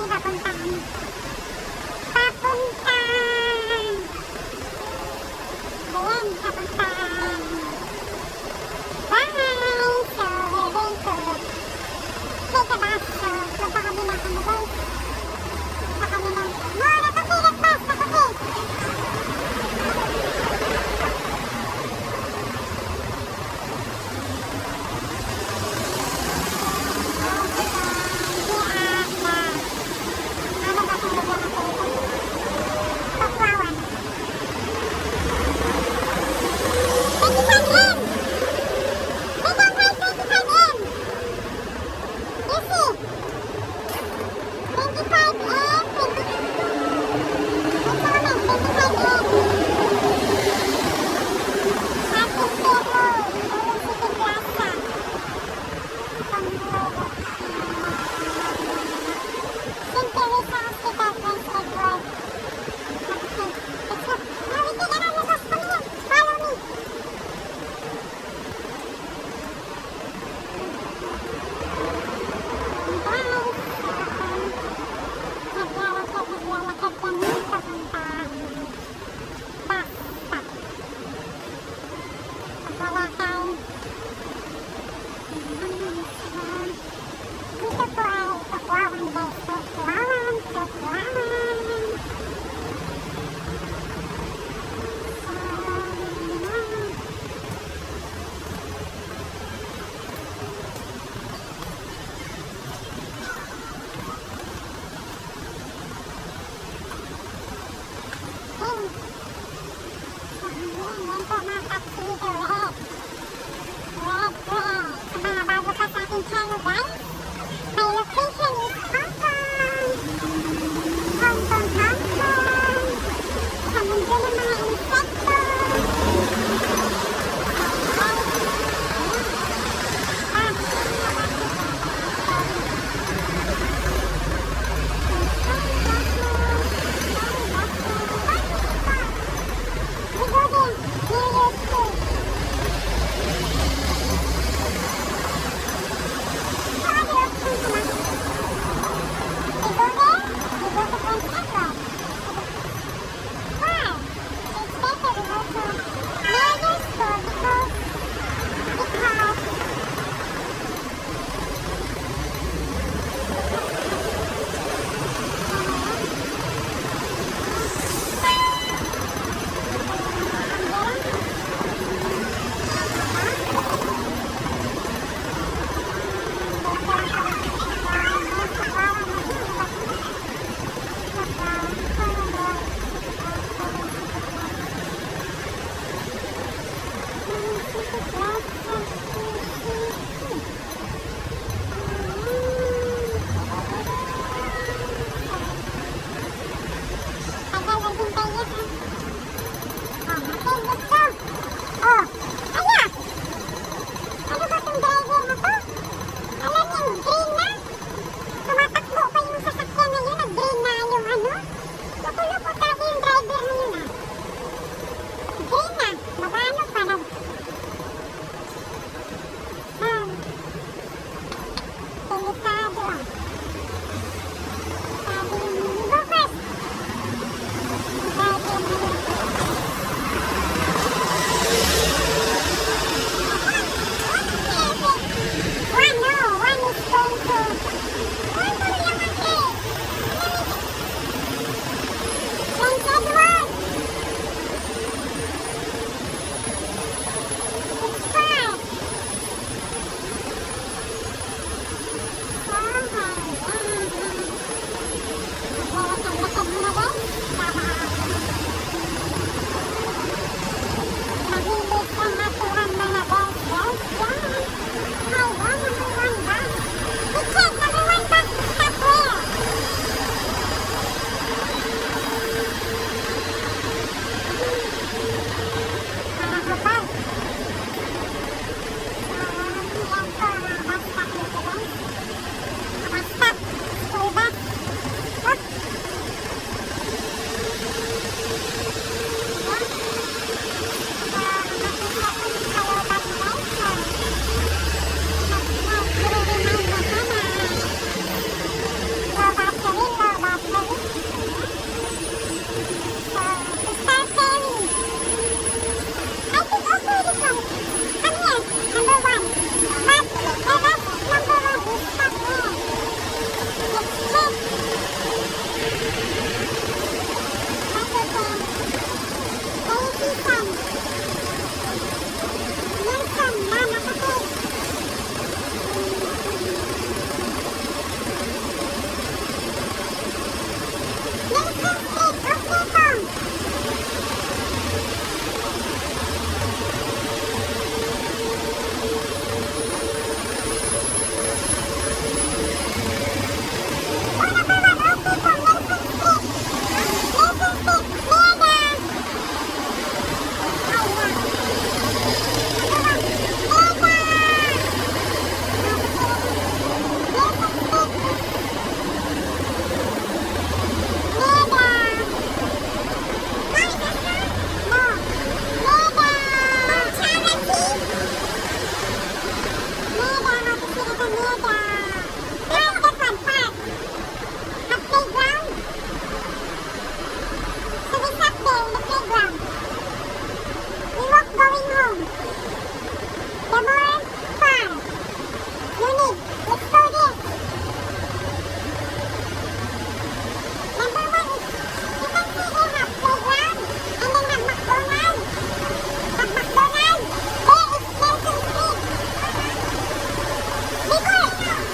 Kami papuntang papuntang ayan, papuntang bahay. So, we're going to take a bus. So, punta kami ng ano, guys. Punta kami ng, no, that's okay, that bus, that's okay. Ano ba itong lugar na ito? Pakwawan. 25M! They don't have 25M! You see? 25M, 20. Wait a moment, 25M. Carpenter Road, Colon City Plaza. Itong logo. St. Teresa Hospital, Prince Edward. Okay, let's go. Now we take another bus. Come here. Follow me. Guys, naglalakad kami papuntang bus stop. Pag wala kang dito po ay Pakwawan, guys. Pakwawan, Pakwawan. So, yan. Ayun. So, ayan, yan po mga taxi dito, red. Red, red. Sa mga bago pa sa aking channel, guys, my location is Hong Kong. Hong Kong, Hong Kong. Sa mundo ng mga insekto. Alright. Ah, sorry. Sorry, Dasmo. Sorry, Dasmo. Sorry, we go there, near your school. So other option ka na. We go there, we go to Prince Edward. Why? It's better we go to near your school because Tagal ang hintay niya, ha? Oh, okay, let's go. Oh, aya! Ano ba itong driver na to? Alam niyo, green na. Tumatakbo pa yung sasakyan na yun, nag-green na yung ano. Loko-loko talaga yung driver na yun, ah. Green na, magano pa nag. Delikado, ah. Sabi yung, go first. Driver na yun. One, no, one is going to. One tuloy ang okay. Prince Edward. It's far. So, ayan. Maglalakad-lakad muna, guys, para mahilig ang atuang mga bells, bells dyan. Hi, number one bus. Richard, number one bus stop where? Para hubad. So, yan po ang bus stop dito, guys. Bus stop. School bus. Hop. the park, that one, park. Have playground. So we sat there in the playground. We walk going home. The more far. No need. Let's go there. Number one is, you can see they have playground and then have McDonald's. Have McDonald's. There is Nelson Street. Before,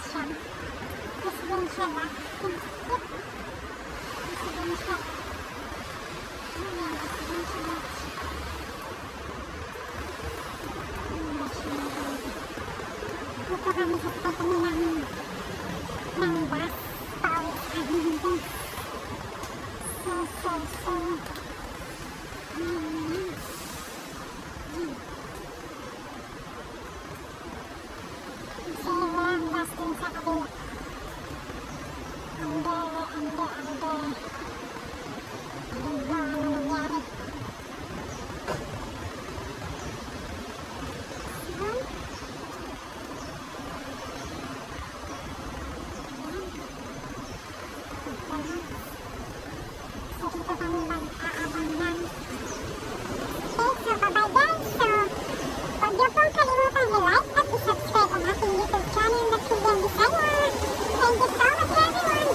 Siya. Presidential ah. Cute. Presidential. Ano yan? Presidential watch. Ano ba siya? Dito kami sa kami ng bus. Pauwi sa amin, guys. So, ayan. Ayan. Kasi walang bus dun sa kabila. Ande, ande, ande. I don't know ano nangyari. So, ayan. Balance. So, dito kami mag-aabang ng. Okay, so bye-bye, guys. So, huwag niyo pong kalimutan i-like at i-subscribe ang aking YouTube channel na Chilean Bisaya. Thank you so much, everyone.